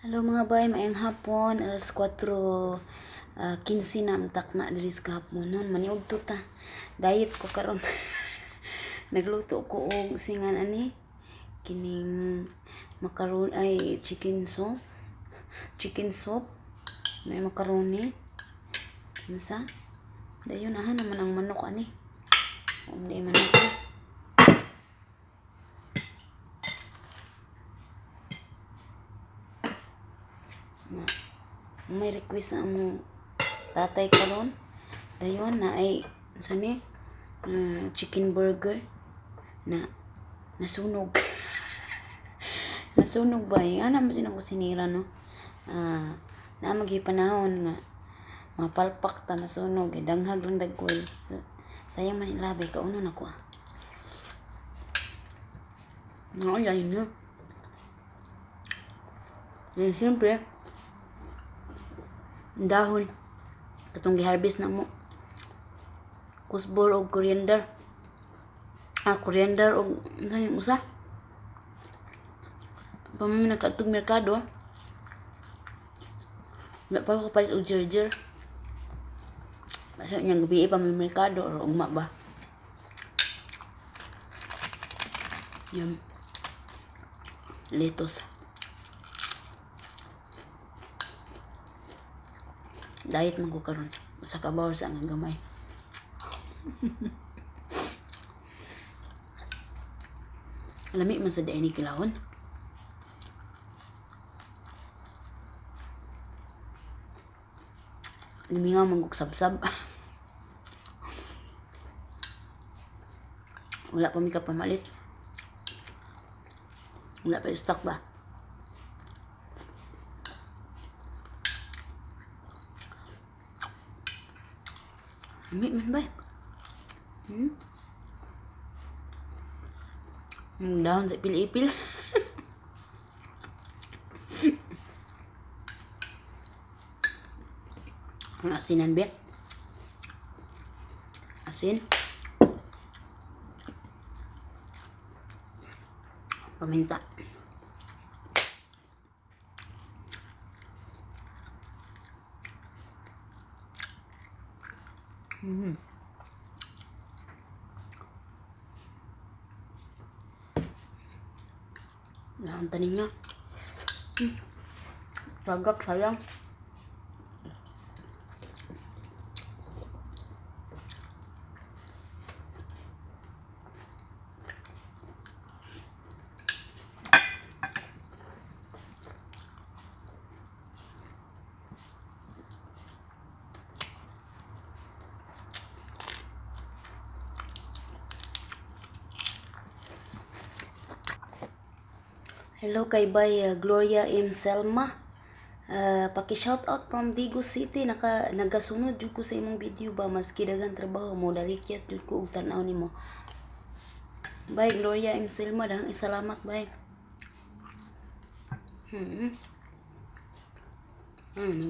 Hello mga bay, maayong hapon, alas 4:15 na ang takna diri sa gahapon nun. Maniudto ta. Diet ko karon. Nagluto ko og singan ani kining makaron ay chicken soup. Chicken soup. May macaroni. Unsa? Dayon aha naman ang manok ani. Hindi manok eh. Na may request sa among tatay karon. Dayon na ay unsa ni? Chicken burger na nasunog. Nasunog ba eh? Ana mo din ang kusinira no? Ah, na panahon nga mapalpak ta masunog eh, danghag lang dagkoy. So, sayang man ilabay kauno na ko ah. No, yan yun. Yan, siyempre, ang dahon. Katong giharvest na mo. Kusbol og coriander. Ah, coriander og ano yung usa? Pamami nagkaatog merkado. Wala pa ko kapalit og jerjer. Basta niyang gabi pa may merkado or ugma ba. Yan. Lettuce. Diet man ko karon. Sa kabaw sa ang gamay. Lami man sa diay ni kilahon. Limingaw man kog sabsab. Wala pa mi kapamalit. Wala pa stock ba? Lami man ba? Hmm? Ang dahon sa ipil-ipil. Ang asinan be. Asin. Paminta. Ang tanin niya. Tagak, sayang. Hello kay Bay Gloria M. Selma. Paki-shout out from Digo City. Naka nagasunod jud ko sa imong video ba maski daghan trabaho mo dalikyat jud ko og tan-aw nimo. Bye Gloria M. Selma, dahang isalamat bye.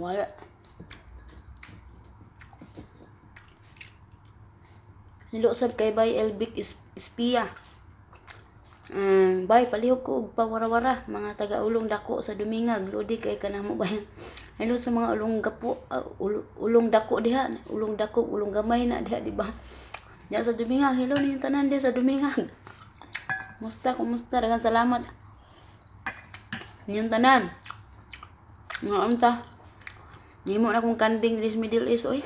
Wala. Hello sad kay Bay Elvic Espia. Bay palihog ko og pawarawara mga taga-ulong dako sa Dumingag, lodi kay kanamo bay. Hello sa mga ulong gapo, ulong dako diha, ulong dako, ulong gamay na diha di ba? Diha sa Dumingag, hello ninyong tanan diha sa Dumingag. Musta, kumusta, daghang salamat. Ninyong tanan. Nga unta. Nimo na kong kanding diri sa Middle East oy.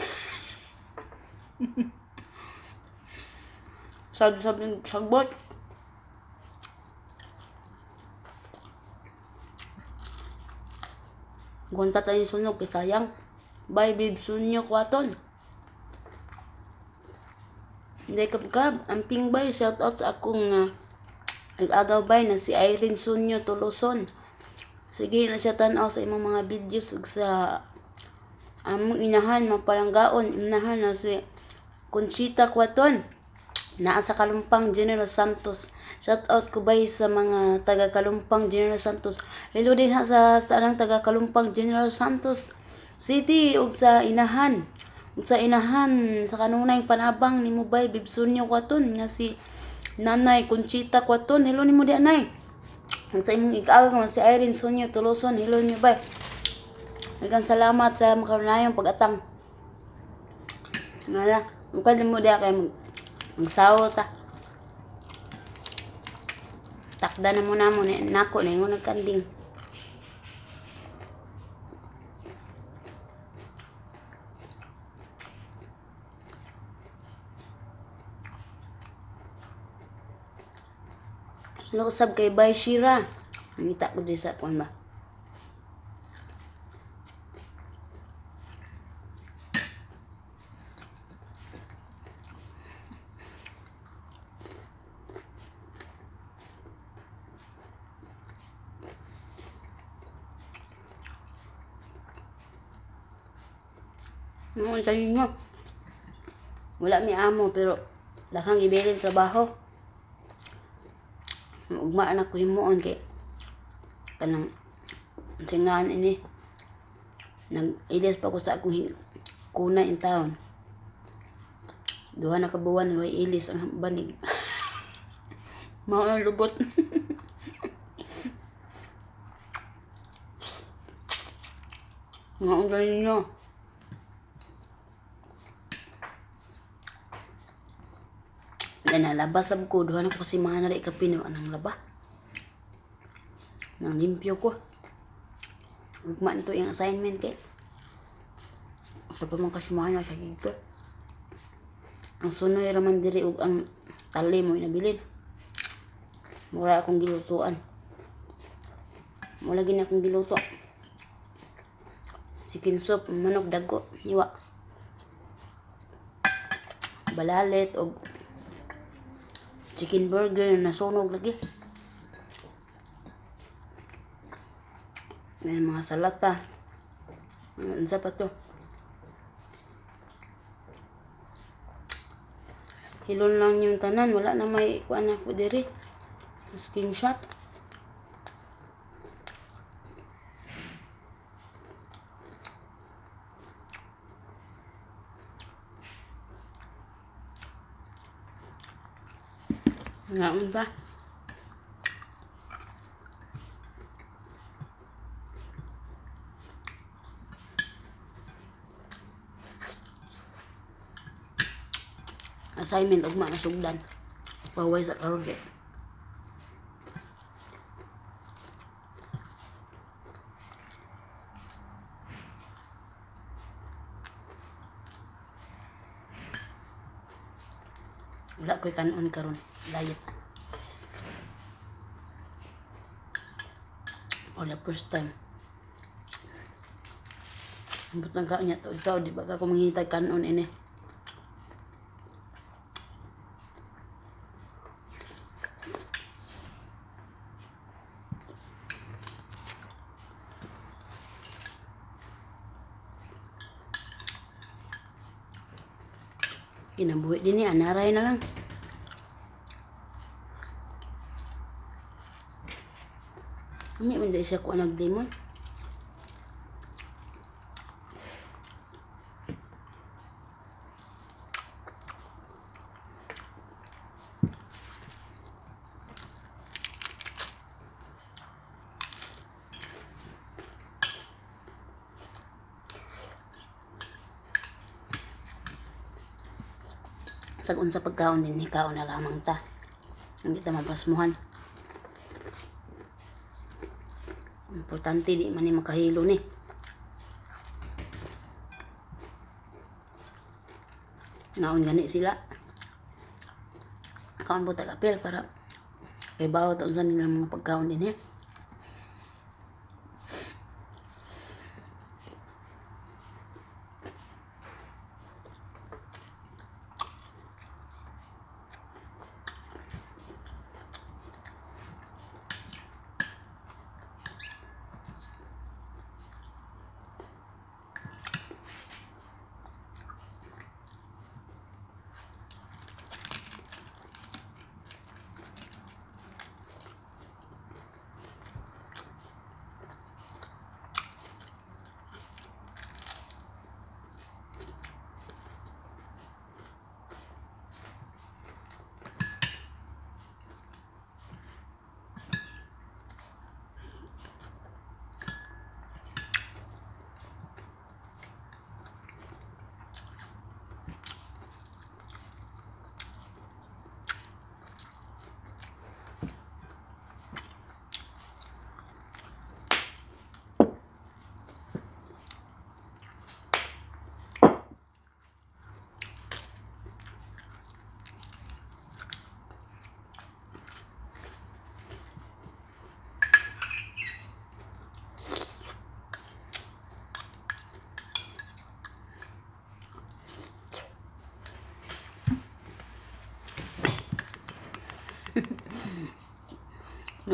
Sab sab sagbot. Gunta tayo sunog kay sayang. Bye babe sunyo kwaton. Hindi kab amping bay shout out sa akong nag-agaw bay na si Irene Sunyo Toloson. Sige na siya tan-aw sa imong mga videos ug sa among inahan mapalanggaon inahan na si Conchita Kwaton naa sa Kalumpang General Santos. Shout out ko bay sa mga taga Kalumpang General Santos. Hello din ha sa tanang taga Kalumpang General Santos City ug sa inahan. Ug sa inahan sa kanunay panabang nimo bay Bibsunyo Kwaton nga si Nanay Conchita Kwaton. Hello nimo di anay. Ang sa imong ig-agaw nga si Irene Sunyo Tuluson, hello niyo bay. Daghang salamat sa makanunayong pag-atang. Nga na, mukha din mo diya kay magsawo ta. Takda na muna mo ni nako na ingon nagkanding. Hello usab kay Bay Shira. Nangita ko di sa kuan ba. Noon sa inyo. Wala mi amo pero daghang gibilin trabaho. Ugma na ko himuon kay kanang singahan ini. Nag-ilis pa ko sa akong kuna in town. 2 na ka buwan way ilis ang banig. Mao ang lubot. Mao ang ninyo. Yan, nalaba sab ko. 2 na ko kasi mga nari kapino. Anang laba? Nang limpyo ko. Ugma nito yung assignment kay. Sa pa man kasimana sa dito. Ang sunoy raman diri og ang tali mo inabilin. Mura akong gilutuan. Mura gina akong giluto. Chicken soup, manok dago, iwa. Balalet og chicken burger na nasunog lagi. Ayan, mga salata. Unsa pa to? Hilon lang yung tanan. Wala na may kuan ako diri. Screenshot. Nga unta. Assignment ugma na sugdan. Paway sa karon kay. Wala ko'y kanon karon. Diet. Wala first time. Ambot lang kaon niya taod-taod, di ba ka kumangitag kanon ini. Kinabuhi din ni, anaray na lang. Ami man dai siya ko nagdemon. Sag unsa pagkaon din hikaon na lamang ta. Hindi ta mapasmuhan. Importante di man ni makahilo ni. Naon gani sila. Kaon po tag-apel para kay bawat unsa nila mga pagkaon din eh.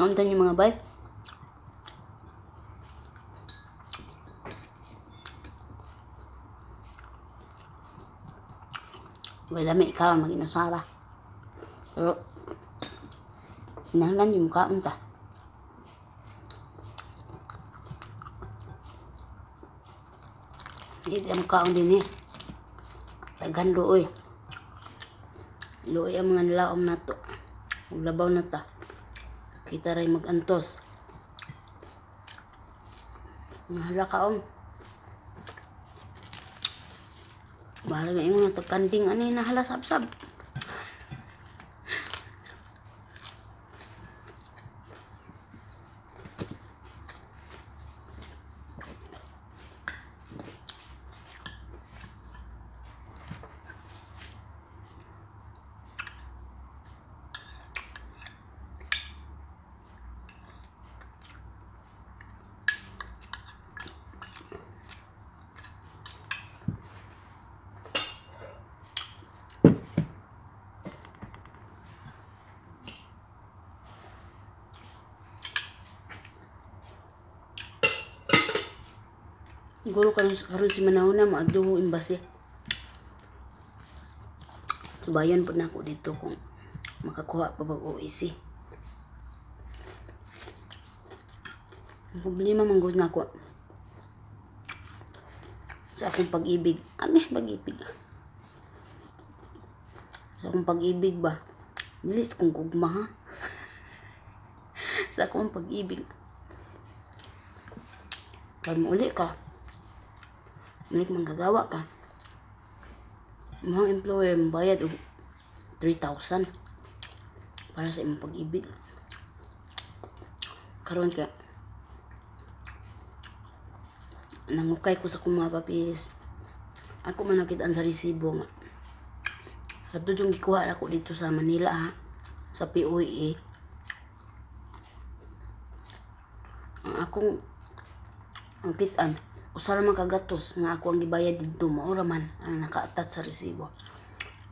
Mauntan yung mga bay. Wala may ikaw mag-inusara. Pero, kinahanglan yung kaon ta. Hindi ang kaon din eh. Daghan luoy. Luoy ang mga nilaom nato. Ug labaw na ta. Kita ray magantos. Mahala kaon. Bahala na ingon na tagkanding ani nahala sab-sab. Siguro karon karon si manahon na maadto embassy. Subayon po na ako dito kung makakuha pa bag OEC. Ang problema man gud nako sa akong pag-ibig. Ano pag-ibig? Sa akong pag-ibig ba? Dili sa kong gugma ha. Sa akong pag-ibig. Pag mauli ka, malik manggagawa ka. Mga employer bayad og 3,000 para sa imong pag-ibig. Karon kay nangukay ko sa akong mga papeles. Ako man nakitaan sa resibo nga. Kadto yung gikuha ako dito sa Manila ha, sa POEA. Ang akong ang kitaan, usa ra man kagatos nga ako ang gibayad didto, mao ra man ang naka-attach sa resibo.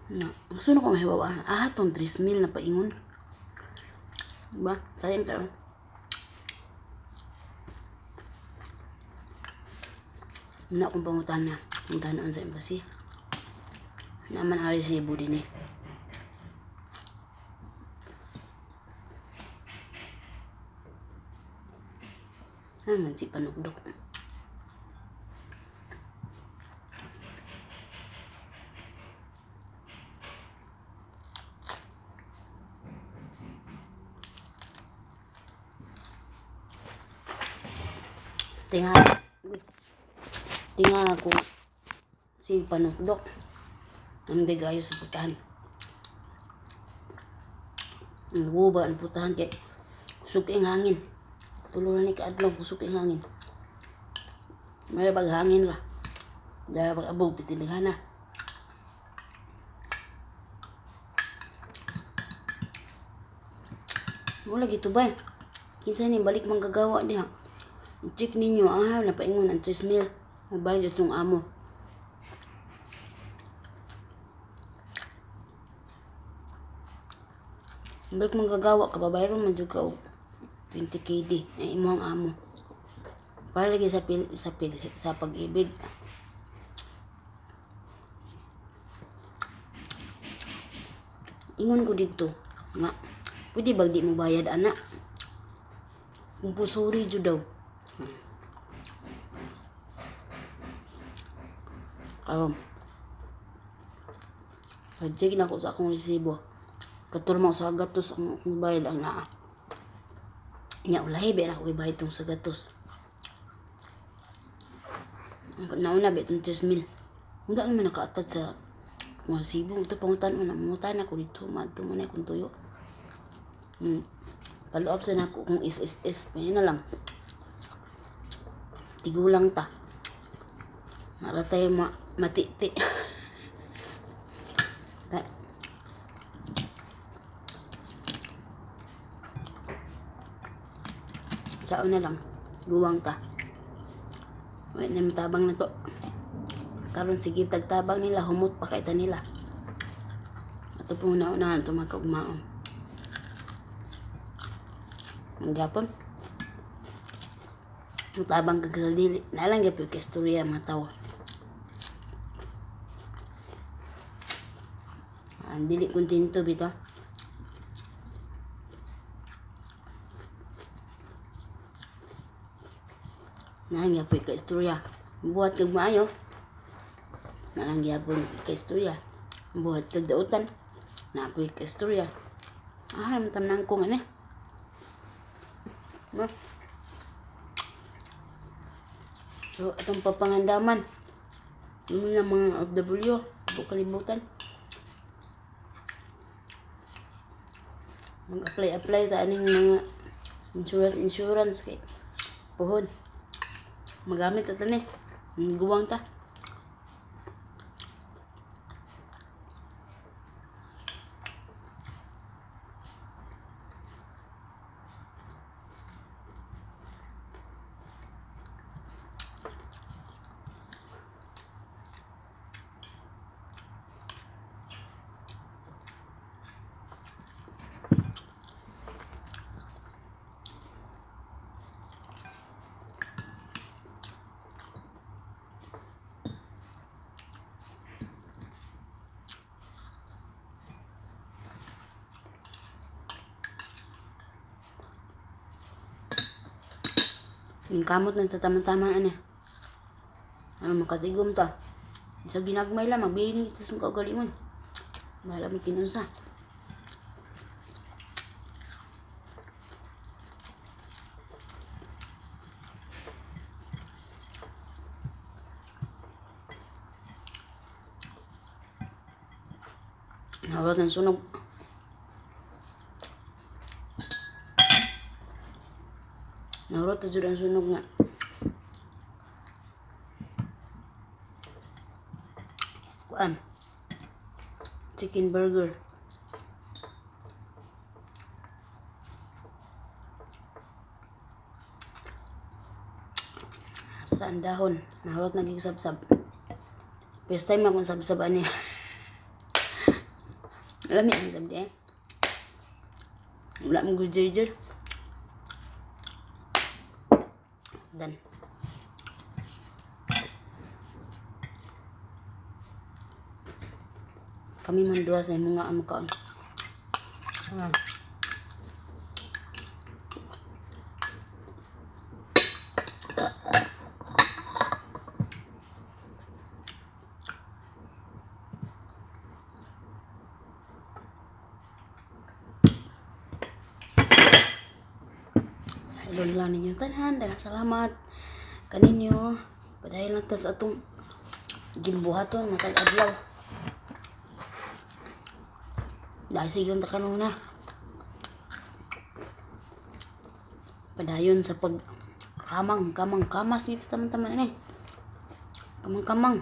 Na, gusto na ko mahibaw ah, tong 3,000 na paingon. Diba? Sayang kayo. Na akong pangutana, pangutanan sa embassy. Naman ang resibo din eh. Ah, man si panukdok. Tinga, uy. Tinga ako si panukdok. Namday gayo sa putahan. Naguba ang putahan kay kusog kay hangin. Tulo na ni kaadlaw kusog kay hangin. May bag hangin ra. Dahil pag abog pitilihan na. Wala gito ba? Kinsa ni balik manggagawa diha. Check ninyo, ah, napaingon ang 3,000. Nabayad sa amo. Balik manggagawa ka, babayron man jud ka og 20 KD. Ay imong amo. Para lagi sa pil, sa pil, sa pag-ibig. Ingon ko dito nga pwede bag di mo bayad ana? Compulsory jud daw. Karon. Pa-check na ko sa akong resibo. Katurma sa gatos ang akong bayad ang naa. Nya ulahi ba na ako ibayad tong sa gatos. Nauna ba itong 3,000. Hindi naman naka-attach sa akong resibo. Ito pangutan mo na mangutan ako dito. Maadto mo na akong tuyo. Follow up sa nako kung SSS. Ayun na lang. Tigulang ta. Nara tayo matiti. Sao na lang. Guwang ta. Wala na matabang na to. Karon sige tagtabang nila, humot pa kaita nila. Ato pong naunahan ito mga kaugmaon. Magyapon. Mutabang kag sa dili. Nalang gyapon kay istorya mga tao. Ang dili kontento bitaw. Nalang gyapon kay istorya. Buhat kag maayo. Nalang gyapon kay istorya. Buhat kag dautan. Napoy kay istorya. Ay, matamnang ko nga ni. Ma. So, atong papangandaman. Yun lang mga OFW. Buong kalibutan. Mag-apply-apply ta aning mga insurance insurance kay puhon. Magamit ta tani. Guwang ta. Yung kamot ng tatama-tama ani. Ano makatigom ta. Sa ginagmay lang, magbihinig ito sa kaugalingon. Bahala may kinunsa. Nawala ng sunog. Nawala ta jud ang sunog nga. Kuan. Chicken burger. Sa ang dahon. Nahurot na gyud sabsab. First time na akong sabsab ani. Lami ang sab di eh. Wala mo gujer. Dan. Kami man duha sa imong nga ang kaon. Ah. Idol lang ninyo tanan, daghang salamat kaninyo. Padayon lang ta sa atong gimbuhaton matag adlaw. Dahil sige lang ta kanuna. Padayon sa pag kamang kamang kamas nito teman-teman ini. Kamang kamang.